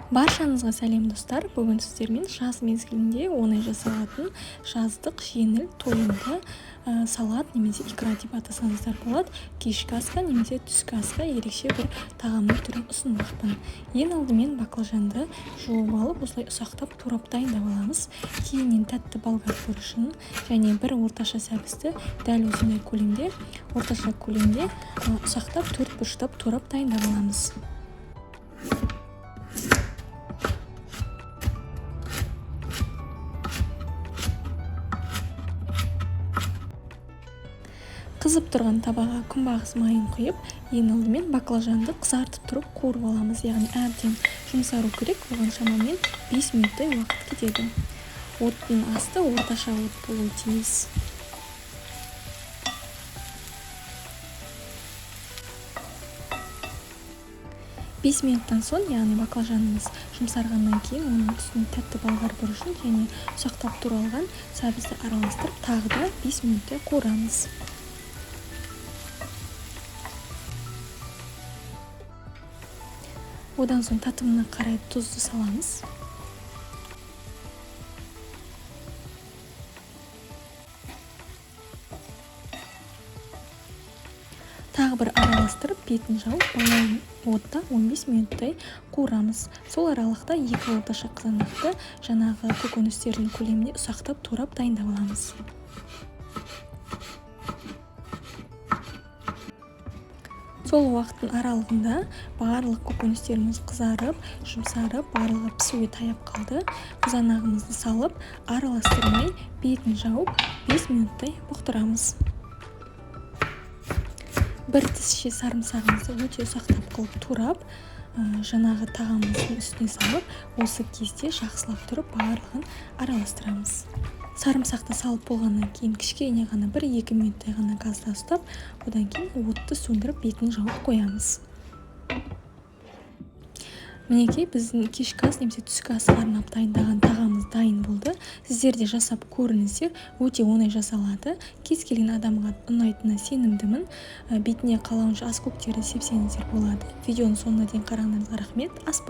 Баршаңызға сәлем, достар! Бүгін сіздермен жаз мезгілінде оңай жасалатын жаздық жеңіл тойымды салат немесе икра деп атасаңыздар болады. Кешкі асқа немесе түскі асқа ерекше бір тағамның түрін ұсынбақпын. Ең алдымен баклажанды жуып алып, осылай ұсақтап турап дайындап аламыз. Кейіннен тәтті болгар бұрышын және бір орташа сәбізді дәл осындай көлемде, орташа көлемде ұсақтап төрт бұрыштап турап дайындап аламыз. Қызып тұрған табаға күнбағыс майын құйып, ең алдымен баклажанды қызартып тұрып қуырып аламыз, яғни әбден жұмсару керек, оған шамамен 5 минуттай уақыт кетеді. Оттың асты орташа от болуы тиіс. 5 минуттан соң, яғни баклажанымыз жұмсарғаннан кейін, оның үстіне тәтті болгар бұрышын және ұсақтап туралған сәбізді араластырып, тағы да 5 минуттай қуырамыз. Одан соң татымына қарай тұзды саламыз. Тағы бір араластырып, бетін жауып, баяу отта 15 минуттай қуырамыз. Сол аралықта екі орташа қызанақты жаңағы көкөністердің көлемінде ұсақтап турап дайындап аламыз. Сол уақыттың аралығында барлық көкөністеріміз қызарып, жұмсарып, барлығы пісуге таяп қалды. Қызанағымызды салып, араластырмай, бетін жауып, 5 минуттай бұқтырамыз. Бір тісше сарымсағымызды өте ұсақтап қылып турап, жаңағы тағамымыздың үстіне салып, осы кезде жақсылап тұрып барлығын араластырамыз. Сарымсақты салып болғаннан кейін кішкене ғана 1-2 минуттай ғана газда ұстап, одан кейін отты сөндіріп, бетін жауып қоямыз. Мінекей, біздің кешкі ас немесе түскі асқа арнап дайындаған тағамымыз дайын болды. Сіздер де жасап көріңіздер, өте оңай жасалады. Кез келген адамға ұнайтынына сенімдімін. Бетіне қалауынша ас көктерді сепсеңіздер болады. Видеоның соңына дейін қарағандарыңызға рахмет. Ас.